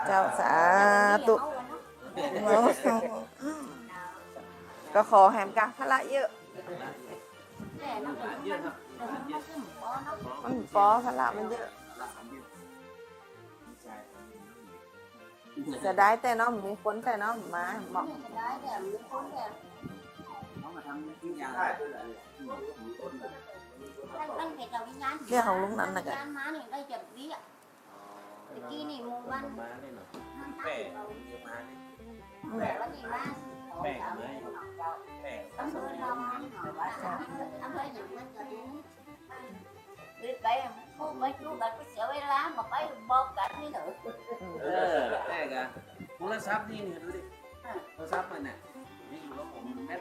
ເຈົ້າ ສາທຸ ກໍຂໍໃຫ້ມັນກະພາລະເຍອະ ມັນພໍພາລະມັນເຍອະ. ເສຍດາຍແຕ່ເນາະ ມີຄົນແຕ່ເນາະ ມາເນາະ ເລື່ອງຂອງລຸງນັ້ນນະກະ ຕະກີ້ນີ້ໝູ່ບ້ານ ແມ່ ແມ່ ອຳເພີລາວ ອຳເພີຫຍັງມັນກະ ໄປ ບໍ່ໄປຢູ່ກັນ ໄປເສຍເວລາ ບໍ່ໄປບອກກັນນີ້ເດີ. ເອີ ແຕ່ກະໂທລະສັບນີ້ ນີ້ດູດິ ໂທລະສັບມັນນະ ນີ້ຢູ່ກັບຜົມ ແບັດ